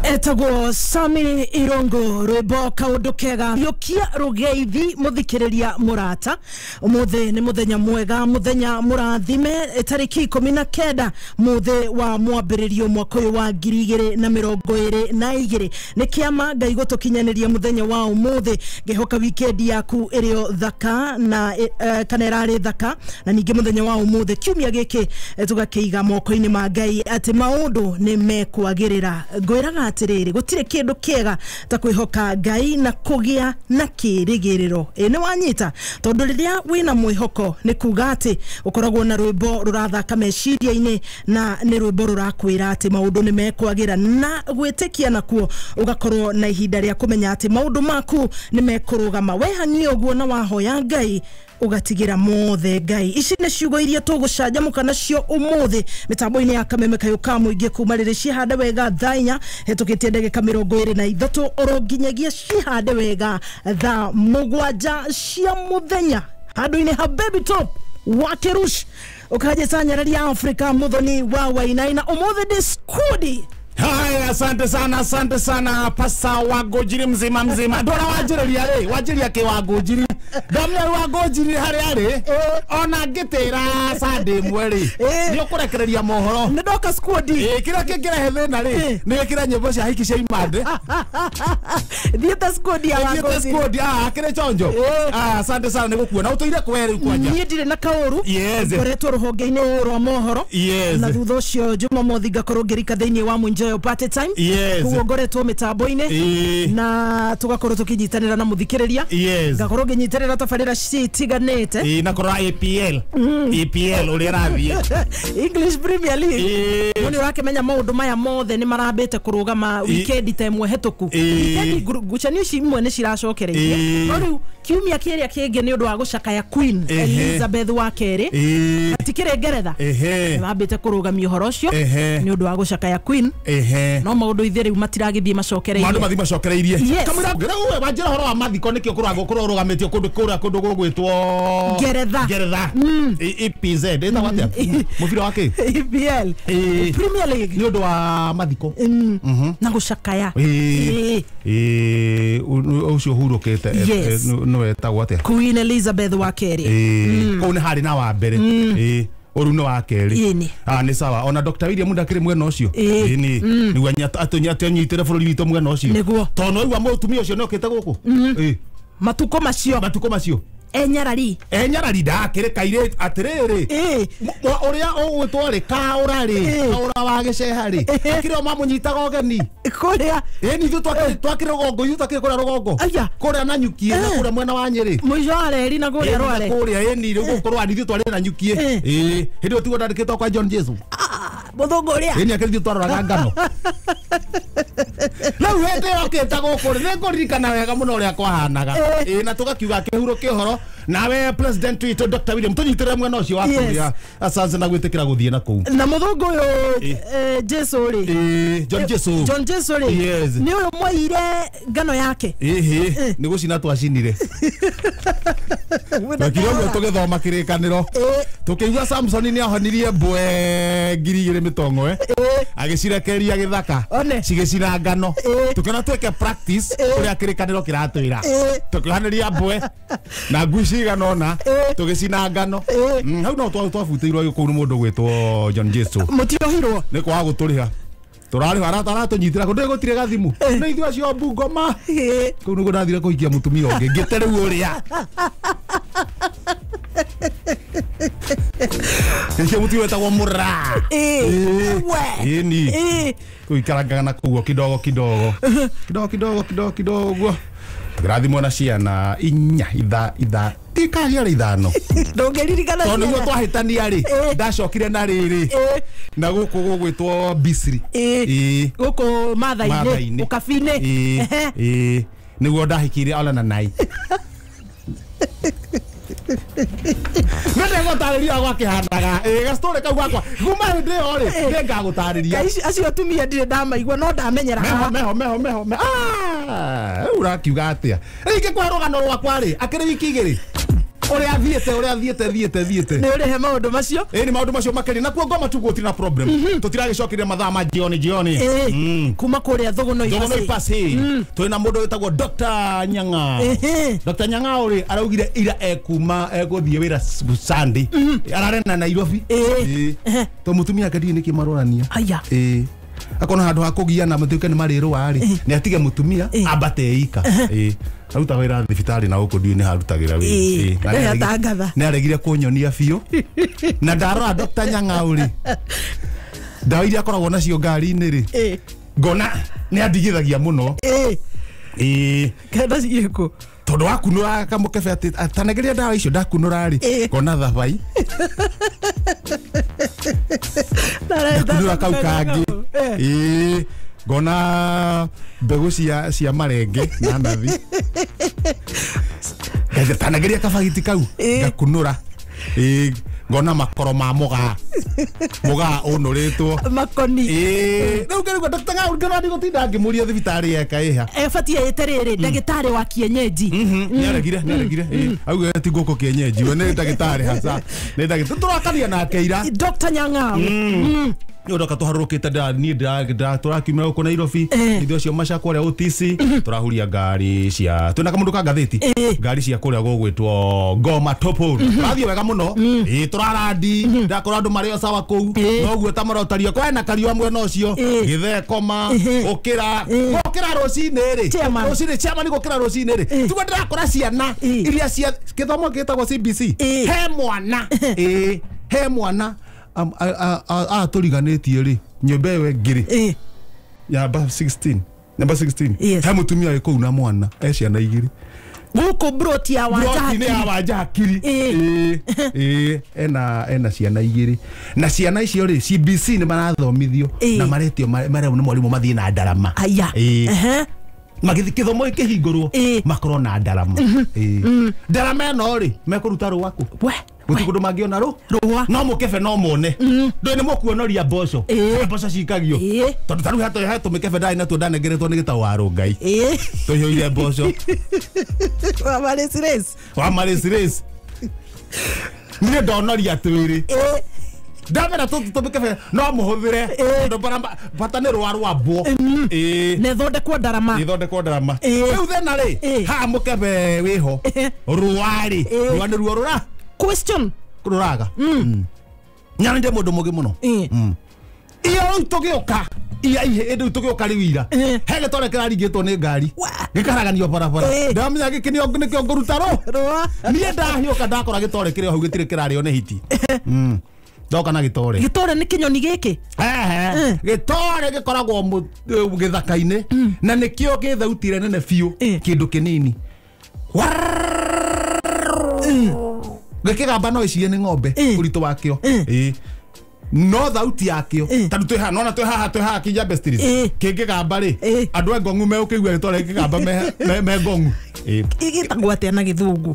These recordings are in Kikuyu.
Etagwo Sami Irongo rwimbo kaundu kega yukia rugeithi muthikiriria murata umuthi ni muthenya mwega muthenya murathime tariki 19 muthi wa mwambiririo mwaka uyu wa 2022 ni kiama Ngai gutukinyaniria muthenya wa umuthi ngihoka weekend yaku irio thaka na kana irari thaka na ningi muthenya wa umuthi kiumia giki tugakiiga moko-ini ma Ngai ati maundu ni mekwagirira ngwiraga atiriri gutire kindu kiega ta kwihoka Ngai na kugia na kirigiriro ni wanyita tondu riria wina mwihoko ni kuga ati ukoragwo na rwimbo rurathaka meciria-ini na ni rwimbo rurakwira ati maundu ni mekwagira na gwitikia nakuo ugakorwo na ihinda ria kumenya ati maundu maku ni mekurugama wehanie uguo na wahoya Ngai ugatigira mothe Ngai ici ni ciugo iria tugucanjamuka nacio umuthi mitambo-ini ya Kameme Kayo ka muingi kuma riri cihande wega thaa inya hitukitie ndagika 23 oro nginyagia cihande wega thaa 7 cia muthenya handu-ini ha Baby Top wa Kerush ukaje sanyararia Afrika muthoni wa Wainaina umuthi diskudi. Haya, asante sana, asante sana pasa wa Gojiri mzima mzima. Ndora wanjĩrĩria rĩ, wanjĩrĩria kĩ wa Gojiri. Ndamenya wa Gojiri harĩa rĩ, ona ngĩtĩra Sunday ĩmwe rĩ, nĩ ũkũrekereria mohoro. Nĩ ndoka squad. Kĩrĩa kĩngĩrehe thĩna rĩ, nĩ wĩkĩre nyĩmbo cia hiki cia imande. Thiĩte squad ya wa Gojiri. Thiĩte squad, kĩrĩ chonjo. Asante sana nĩ gũkuona. Ũtũire kwe rĩu kwanja. Niĩ ndirĩ na kaũru. Ngoretwo rũhonge-inĩ rwa mohoro. Na thutha ũcio Jumamothi ngakorwo ngĩrika thĩinĩ wa Munjoyo party time. Kuo ngoretwo mitambo-ini na tugakorwo tukinyitanira na muthikiriria ngakorwo nginyitanira tabarira citiganite na korwa APL APL uria rathie English Premier League no ni urakimenya maundu maya mothe ni marambite kurugama weekend ta imwe hituku weekend ngucanio ici imwe ni ciracokereirie no riu kiumia kiria kingi ni undu wa gucakaya Queen Elizabeth wa keri atikire Ngeretha mambite kurugamia uhoro ucio ni undu wa gucakaya Queen. No maundu ithe riu matiragithie macokereirie maundu mathi macokereirie kamira we wanjira horo wa mathiko nikio kuragwo kurugamitio kundu kuria kundu gugwitwo Ngeretha Ngeretha EPZ ĩtagwo atia mubira wa ki EPL Premier League ni undu wa mathiko na gucakaya ucio hurukite no wetagwo atia Queen Elizabeth wa keri kuu ni hari na wa mbere uru no wa keri ni sawa ona Dr. William ndakiri mwena ucio ni niguo atunyitire bururi witu mwena ucio tondu no igua mutumia ucio nokite guku matuko macio enyarari ndakire kaire atiriri uria ugwitwo ri kaura ri kaura wa giceha ri akire o mamunyitaga ugeni kuria ni ithuĩ twakire rugongo ithuĩ twakire kuria rugongo kuria na nyuki na kuria mwena wa Nyeri muico wa reri na kuria rware kuria ni riu gukorwo ni ithuĩ twari na nyuki hĩndĩ ĩyo tiguo ndandĩkĩtwo kwa John Jesu muthungu uria ni akire ithuĩ twaroraga ngano rĩu hĩndĩ ĩyo okĩte gũkũ rĩ nĩngũririkana wega mũno ũrĩa kwahanaga na tũgakiuga kĩhurũke ũhoro nawe president witũ Dr. William tũnyitĩrĩre mwena ũcio wa kuria asante na gwĩtĩkĩra gũthiĩ na kũu na muthungu ũyũ Jesu rĩ John Jesu John Jesu rĩ nĩ ũyũ mwaire ngano yake nĩ gũcina twacinire twekire ũguo tũgĩthoma kĩrĩkanĩro tũkĩigua Samson nĩ ahonirie mbwe 2000 mĩtong'oe agĩcirekeria gĩthaka cigĩcina ngano tũkĩona twĩke practice ũrĩa kĩrĩkanĩro kĩratwĩra tũkĩohanĩria mbwe na ngui cigana ũna tũgĩcina ngano hau no twabutĩirwo kũu nĩ mũndũ gwĩtwo John Jesu mũtiohirwo nĩ kwaga gũtũrĩha tũrarĩha aratũnyitĩra kũndũ gũtirĩ gathimu nĩ ithuĩ acio Bungoma kũu nĩguo ndathire kũhikia mũtumia ũngĩ ngĩte rĩu ũrĩa Nĩkĩo mũtumia wetagwo Mũra ĩni kũikarangaga na kũu kidogo kidogo kidogo kidogo kidogo kidogo ũguo tũkĩrathimwo na ciana inya itha tikaciarĩ ithano ndũngĩririkana tondũ nĩguo twahĩtania rĩ ndacokire na rĩrĩ na gũkũ gũgwĩtwo Bisri gũkũ Mathai-inĩ ũkabi-inĩ nĩguo ndahikire ona na nai nĩndegũtarĩria gwakĩhanaga gastori kau gakwa kuma hĩndĩ ĩyo rĩ nĩngagũtarĩria acio atumia ndirĩ ndamaigua no ndamenyera meho meho meho meho rĩu ũrakiuga atĩa rĩu ingĩkũhe rũgano rwakwa rĩ akĩrĩ wiki igĩrĩ Ũrĩa thiĩte ũrĩa thiĩte thiĩte thiĩte. Nĩ ũrehe maũndũ macio. Ĩĩ nĩ maũndũ macio makĩria na kuo ngoma tu gũtirĩ na problem. Tũtiragĩcokeria mathaa ma jioni jioni. Kuma kũrĩa Thũgũnoi Thũgũnoi Pasi. Twĩna mũndũ wĩtagwo Dr. Nyang'a. Dr. Nyang'a ũrĩ araugire ira ekuma egũthiĩ wĩra Sunday. Ararena Nairobi. To mũtumia ake ndiũĩ nĩkĩ marorania. Aya. Akona handũ ha kũgiana matuĩke nĩ marĩrũa rĩ nĩ atige mũtumia ambate ika. Aruta wĩra thibitarĩ na gũkũ ndiũĩ nĩ harutagĩra wĩra. Nĩ aregire kũnyonia biũ. Na ndarora Dr. Nyang'a ũrĩ ndawa iria akoragwo nacio ngari-inĩ rĩ ngona nĩ andigithagia mũno. Kenda ciĩkũ tondũ wakunũra kamũkebe atĩ tanegeria ndawa icio ndakunũra rĩ ngona thabai ndakunũra kau kangĩ ngona mbegũ cia marenge na nathi tanegeria kabagiti kau ngakunũra ngona makoro ma mũgaa mũgaa ũnũrĩtwo makoni. Rĩu ngĩrigwo Dr. Ng'au ngĩona ndigũtinda ngĩmũria thibitarĩ eka ĩha ebatiĩ ĩte rĩrĩ ndagĩtarĩ wa kienyeji. Nĩaregire nĩaregire augire ti ngũkũ kienyeji we nĩ ndagĩtarĩ hasa nĩ ndagĩtarĩ tũrakaria nake ira Dr. Nyang'au. Nĩ ũndoka tũharũrũkĩte niĩ tũrakiumĩra gũkũ Nairobi ithuĩ acio maca kũrĩa OTC tũrahuria ngari cia twĩna kamũndũ ka ngathĩti ngari cia kũrĩa gũgwĩtwo Ngoma Topol tũrathiĩ wega mũno tũrarandi ndakora andũ marĩ o sawa kũu noguo ta marotario kwena kariũa mwena ũcio gĩthekoma ũkĩra gũkĩra rũcinĩ rĩ rũcinĩ chairman gũkĩra rũcinĩ rĩ tiguo ndĩrakora ciana iria cia gĩthomo gĩtagwo CBC he mwana he mwana atũriganĩtie rĩ nyũmba ĩyo ĩngĩ rĩ namba 16 namba 16 he mũtumia wĩ kũu na mwana e ciana igĩrĩ gũkũ broti ya Wanjakiri ena ciana igĩrĩ na ciana icio rĩ CBC nĩ marathomithio na maretio marerwo nĩ mwarimũ mathiĩ na ndarama. Magĩthiĩ gĩthomo gĩkĩhingũrwo makorwo na ndarama. Ndarama ĩno rĩ mekũruta rũa kũ gũtirĩ kũndũ mangĩona rũa no mũkebe no mone ndũĩ nĩ mũkuonoria mboco mboco cikagio tondũ ta rĩu he tũmĩkebe ndarĩ natuo ndanengeretwo nĩ gĩtaũ wa Rũngai tũihũire mboco wa marĩcirĩci niĩ ndonoria twĩrĩ ndamera tũmĩkebe no mũhũthĩre tondũ bata nĩ rũa rwambwo na ĩthondekwo ndarama ĩthondekwo ndarama rĩu thĩna rĩ haha mũkebe wĩho rũa rĩ rũa nĩruo rũra question rũraga nyana ndĩ mũndũ mũgĩ mũno iyo rĩu tũgĩũka iya hĩndĩ rĩu tũgĩũka rĩu ira he gĩtore kĩraringĩtwo nĩ ngari gĩkaraganio barabara ndamenya gĩkĩ nĩkĩo ngũruta rũa niĩ ndahiũka ndakora gĩtore kĩrĩ o hau gĩtirĩ kĩrarĩo nĩ hiti ndoka na gĩtore gĩtore nĩ kĩnyoni gĩkĩ gĩtore gĩkoragwo gĩthaka-inĩ na nĩkĩo gĩ thauti ĩrĩa nene biũ kĩndũ kĩnini gĩkĩgamba no ĩcirie nĩ ng'ombe ũritũ wakĩo no thauti yakĩo tondũ twĩ haha nona twĩ haha Kijabe Street kĩngĩgamba rĩ andũ a ngong'u megũkĩigua gĩtore gĩkĩgamba me ngong'u gĩtagwo atĩa na gĩthũngũ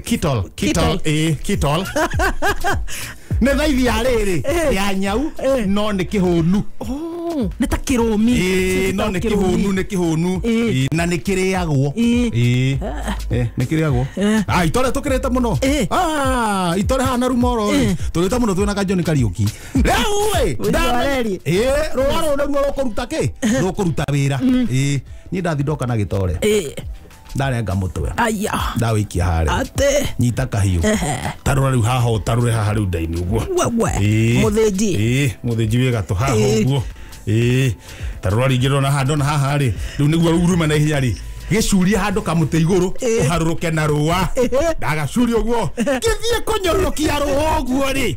kitol kitol kitol nĩ thaithi ya rĩrĩ ya nyau no nĩ kĩhũnu nĩ ta kĩrũmi no nĩ kĩhũnu nĩ kĩhũnu na nĩ kĩrĩagwo nĩ kĩrĩagwo itore tũkĩrĩte mũno itore haha na rumoro rĩ tũrĩte mũno twĩna Kajoni Kariũki rĩu ĩ rũa rũu nĩruo rũkũruta kĩ rũkũruta wĩra niĩ ndathi ndoka na gĩtore ndarenga mũtwe ndawĩikia harĩa nyita kahiũ tarũra rĩu haha ũtarũre haha rĩu ndainĩ ũguo mũthĩnji mũthĩnji wĩ gatũ haha ũguo tarũra rĩngĩ ndona haha ndona haha rĩ rĩu nĩguo urume na ihenya rĩ gĩcurie handũ kamũtĩ igũrũ ũharũrũke na rũa ndagacuria ũguo gĩthiĩ kũnyũrũrũkia rũa ũguo rĩ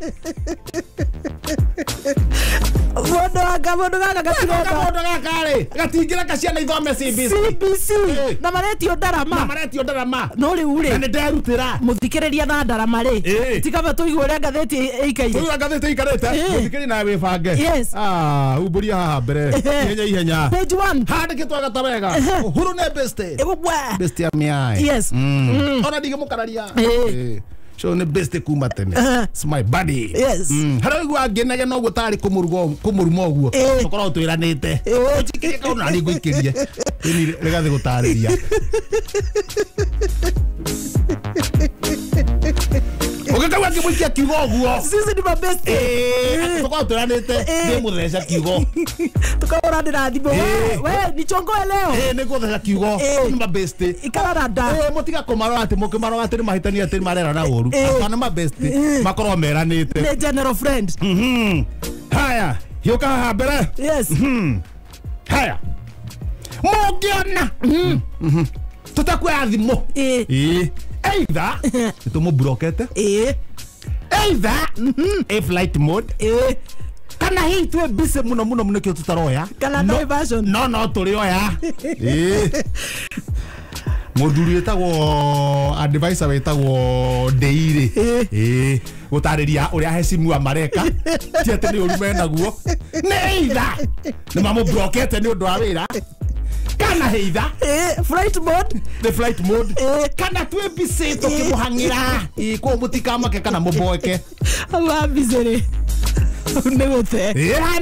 Mũndũ gaka gatirenda Mũndũ gaka rĩ gatingĩreka ciana ithome CBC na maretio ndarama na maretio ndarama no rĩu rĩ na nĩ nderutĩra mũthikĩrĩria na ndarama rĩ tikaba tũigue ũrĩa ngathĩti ĩikaire tũigue ngathĩti ĩikarĩte mũthikĩrĩria nawe wĩbange umbũria haha mbere ihenya ihenya page 1 handĩkĩtwo gata wega Uhuru nĩ best best ya mĩaĩ yes ona ndigĩmũkararia so nĩ best kuma tene it's my buddy yes harĩa ũigua ngĩnegena ũguo tarĩ kũmũruma ũguo tũkoragwo twĩranĩte ũnjikĩrie kaũndũ na niĩ ngũikĩrie rĩgathĩ gũtarĩria. Kau angĩmũikia kiugo ũguo. Sisi ni mabesti. Tũkorwo twĩranĩte ndĩmũtheca kiugo. Tukaona ndĩrathimwo. We nichongoe leo. Nĩngũtheca kiugo. Nĩ mabesti. Ikara rada. Mũtiga kũmarora atĩ mũkĩmarora atĩ nĩ mahĩtania atĩ marerana ũru. Kana mabesti makorwo meranĩte. Nĩ general friend. Haya, hiũka haha mbere. Yes. Haya. Mũngĩona tũtakuoya thimũ. Either nĩtũmũburokete. Either a flight mode. Kana hihi twĩ busy mũno mũno mũno nĩkĩo tũtaroya. Kana diversion. No tũrĩoya. Mũthuri wĩtagwo advisor wĩtagwo Ndeire. Gũtarĩria ũrĩa heshimiwa mareka. Ti atĩ nĩ ũru menaguo. Nĩ either nĩ mamũburokete nĩ ũndũ wa wĩra. Kana heitha flight mode. The flight mode. Kana twĩ busy tũkĩmũhang'ĩra. Kũu mũtikamake kana mũboeke. Hau ha busy rĩ nĩ gũte. Nĩ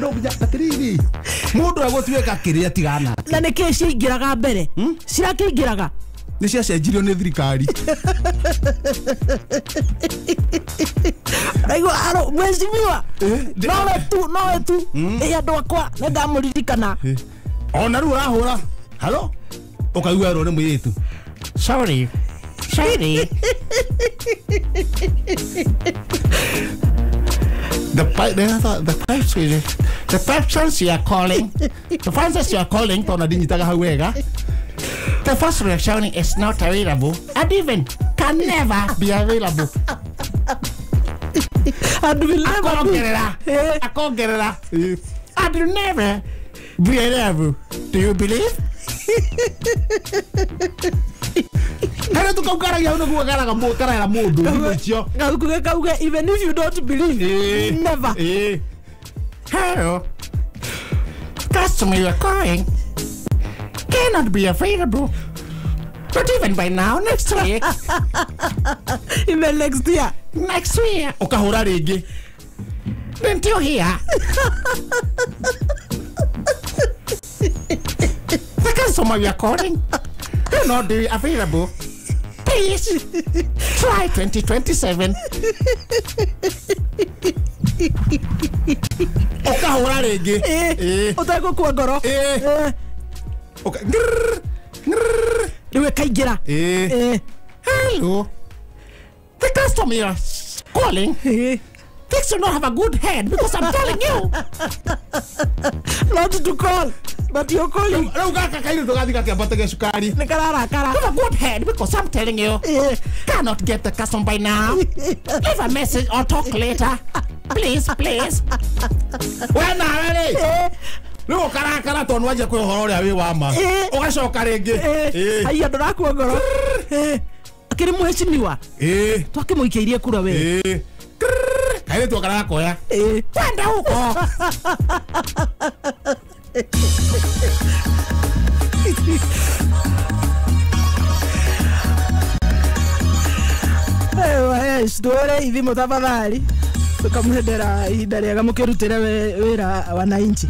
no atĩrĩrĩ mũndũ agũtuĩka kĩrĩa tigana. Na nĩkĩ ciaingĩraga mbere? Cirakĩingĩraga? Nĩ ciacenjirio nĩ thirikari. Raigua aro mheshimiwa. Nowe tu. Andũ akwa nĩ ndamũririkana. Ona rĩu ũrahũra. Halo? Ũkaigua erwo nĩ mũirĩtu. Sorry. Sorry. The persons you are calling, the persons you are calling, tondũ ndinyitaga hau wega. The first reaction is not available and even can never be available. And will never be. Akongerera. And will never be available. Do you believe? Kana tukaukaragia hau nĩguo karaga karera mũndũ thimũ icio. Gaukuge kauge even if you don't believe. Never. Hello. Customer you are calling cannot be available. Not even by now, next week. Even next year. Next year. Ũkahũra rĩngĩ. Didn't you hear? The customer you are calling will not be available. Please try 2027. Ũkahũra rĩngĩ. Ũtegũkua ngoro. Rĩu ĩkaingĩra. Hello. The customer you are calling thinks you don't have a good head because I'm telling you not to call, but you're calling. Rĩu gaka kairĩtu gathiĩ gakĩambata cukari. Nĩ kararakara. Have a good head because I'm telling you cannot get the customer by now. Leave a message or talk later. Please, please. We nawe rĩ rĩu ũkarakara tondũ wanjia kwĩ ũhoro ũrĩa wĩ wa ma. Ũgacoka rĩngĩ. Haiya ndũrakua ngoro. Akĩrĩ mheshimiwa. Twakĩmũikĩirie kura we. Kairĩtu karagakoya. Kwenda huko. Ndwere ithimo tafadhali tukamwendera ihinda rĩega mũkĩrutĩre wĩra wananchi.